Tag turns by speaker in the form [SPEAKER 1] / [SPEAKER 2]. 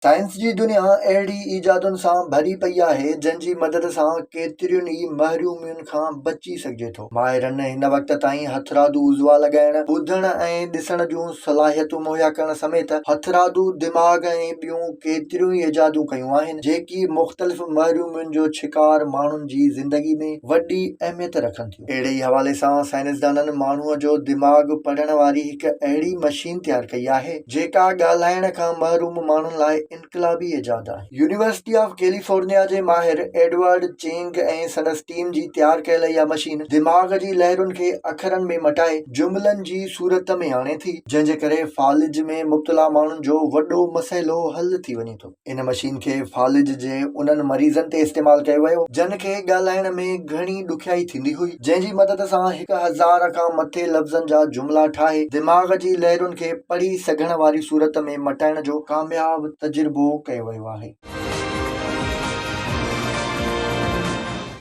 [SPEAKER 1] Science جي دنيا اهڙي ايجادن سان ڀري پئي آهي، جن جي مدد سان ڪيترين ئي محرومين کان بچي سگهجي ٿو. ماهرن هن وقت تائين هٿرادو عضوا لڳائڻ، ٻڌڻ ۽ ڏسڻ جون صلاحيتون مهيا ڪرڻ سميت هٿرادو دماغ ۽ ٻيون ڪيتريون ئي ايجادون ڪيون آهن، جيڪي مختلف محرومين جو شڪار ماڻهن جي زندگي ۾ وڏي اهميت رکن ٿيون. اهڙي ئي حوالي سان سائنسدانن ماڻهوء جو دماغ پڙهڻ واري هڪ اهڙي مشين تيار ڪئي آهي، جيڪا ڳالهائڻ کان محروم ماڻهن لاء انقلابي ايجاد آهي. يونيورسٽي آف ڪيليفورنيا جي ماهر ايڊورڊ چينگ ۽ سندس ٽيم جي تيار ڪيل اها مشين دماغ جي لهرن کي اکرن ۾ مٽائي جملن جي صورت ۾ آڻي ٿي، جنهن جي ڪري فالج ۾ مبتلا ماڻهن جو وڏو مسئلو حل ٿي وڃي ٿو. ان مشين کي فالج جي انهن مريضن تي استعمال ڪيو ويو، جن کي ڳالهائڻ ۾ گهڻي ڏکيائي ٿيندي هئي، جنهن جي مدد سان 1000 کان مٿي لفظن جا جملا ٺاهي دماغ جي لهرن کي پڙهي سگهڻ واري صورت ۾ مٽائڻ جو ڪامياب تجربو ڪيو ويو آهي.